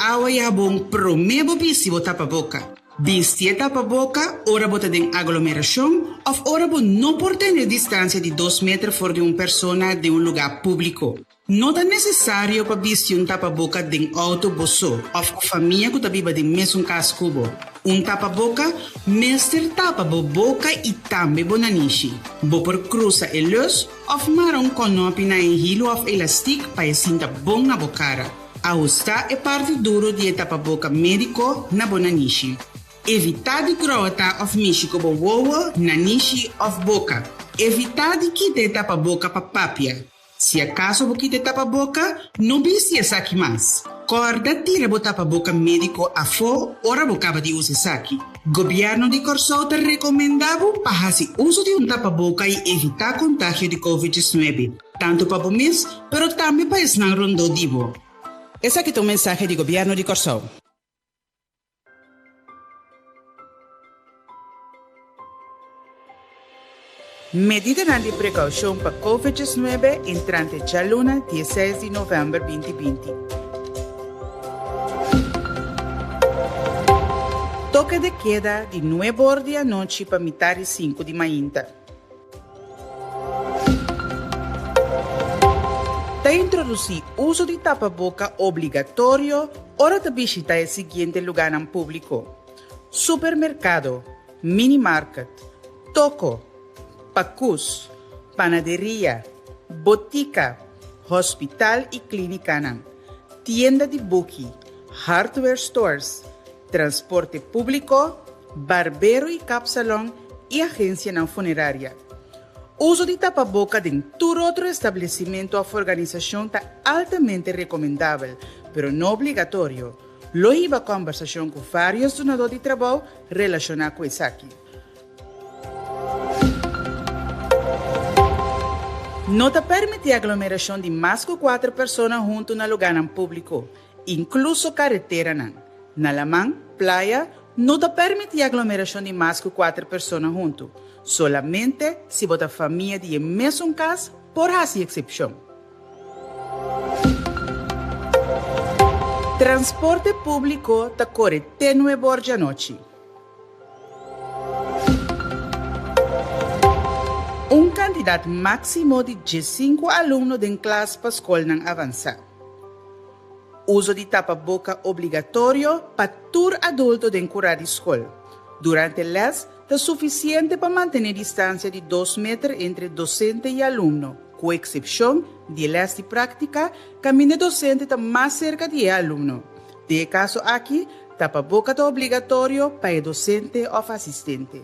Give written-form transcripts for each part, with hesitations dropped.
awa i habon promé bo bisti bo tapaboka. Bisti e tapaboka ora bo ta den aglomerashon òf ora bo no por tene distansia di dos meter for di un persona den un lugá públiko. No ta nesesario pa bisti un tapaboka den outo bo so òf ku famia ku ta biba den mesun kas ku bo. Un tapaboka mester tapa bo boka i tambe bo nanishi. Bo por krusa e lus òf mara un kònòpi na e hilu òf elastik pa e sinta bon na bo kara. Ahustá e parti duru di e tapaboka médiko na bo nanishi. Evitá di grota òf mishi ku bo wowo, nanishi òf boka. Evitá di kita e tapaboka pa papia. Si akaso bo kita e tapaboka, no bisti esaki mas. Kòrda tira bo tapaboka médiko afó ora bo kaba di usa esaki. Gobièrnu di Kòrsou ta rekomendá bo pa hasi uso di un tapaboka i evitá kontagio di Covid 19, tantu pa bo mes, pero tambe pa esnan rondó di bo. Esaki ta un mensahe di Gobièrnu di Kòrsou. Medidanan di prekoushon pa Covid 19 entrante djaluna dieseis di novèmber binti binti. Toke de keda di nuebe or di anochi pa mitar di sinku di mainta. Ta introdusí uso di tapaboka obligatorio ora ta bishitá e siguiente lugánan públiko, supermerkado, minimarket, toko, pakus, panaderia, botika, hospital i klínikanan, tienda di buki, hardware stores, transporte públiko, barbero i kapsalon i agensianan funeraria. Uso di tapaboka den tur otro establesimentu òf organisashon ta altamente rekomendabel, pero no obligatorio. Lo hiba kòmbersashon ku vários dunadó di trabou relashoná ku esaki. No ta permití aglomerashon di mas ku kuater persona huntu na lugánan públiko, inkluso kareteranan. Na laman, playa, no ta permití aglomerashon di mas ku kuater persona huntu. Solamente si bo ta famia di e mesun kas por hasi eksepshon. Transporte públiko ta kore te nuebe or djanochi. Un kantidat máksimo di diesinku alumno den klas pa skolnan avansá. Uso di tapaboka obligatorio pa tur adulto den kurá di skol. Durante lès ta sufisiente pa mantené distansia di dos meter entre dosente i alumno, ku eksepshon di e lès di práktika kaminda e dosente ta mas serka di e alumno. Den e kaso aki, tapaboka ta obligatorio pa e dosente òf asistente.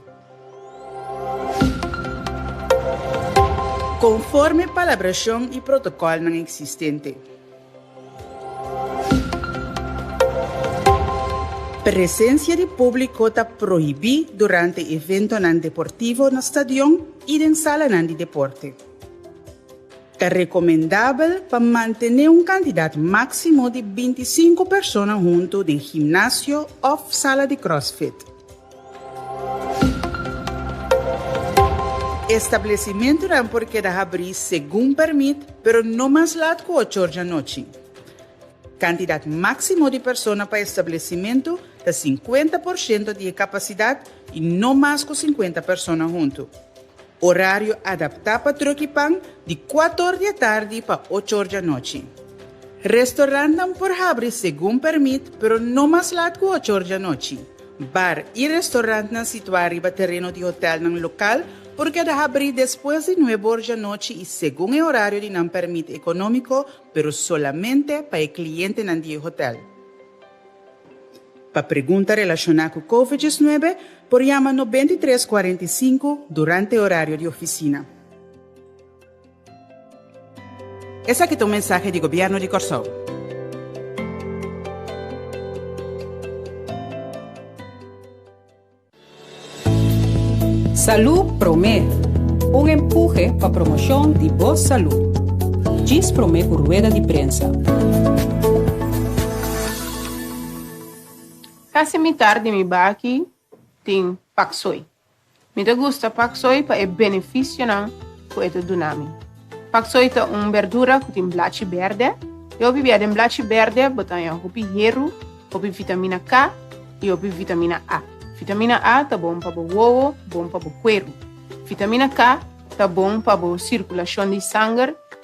Konforme palabrashon i protokòlnan eksistente. Presensia di públiko ta prohibí durante eventonan deportivo na stadion i den salanan di deporte. Ta rekomendabel pa mantené un kantidat máksimo di bintisinku persona huntu den gimnasio òf sala di crossfit. Establesimentunan por keda habrí segun pèrmit, pero no mas lat ku ocho or djanochi. Kantidat máksimo di persona pa establesimentu ta sinkuenta por shento di e kapasidat i no mas ku sinkuenta persona huntu. Orario adaptá pa truck i pan di kuator di atardi pa ocho or djanochi. Restorantnan por habri segun pèrmit, pero no mas lat ku ocho or djanochi. Bar i restorantnan situá riba tereno di hotelnan lokal por keda habrí despues di nuebe or djanochi i segun e orario di nan pèrmit ekonómiko, pero solamente pa e klientenan di e hotel. Pa pregunta relashoná ku Covid 19 por yama 93 45 durante orario di ofisina. Esaki ta un mensahe di Gobièrnu di Kòrsou. Salú Promé, un empuhe pa promoshon di bo salú. Djis promé ku rueda di prensa. Kasi mitar di mi baki tin paksoi. Mi ta gusta paksoi pa e benefisionan ku e ta duna mi. Paksoi ta un berdura ku tin blachi bèrdè. I hopi bia den blachi bèrdè bo ta haña hopi heru, hopi vitamina K i hopi vitamina A. Vitamina A ta bon pa bo wowo, bon pa bo kueru. Vitamina K ta bon pa bo sirkulashon di sanger.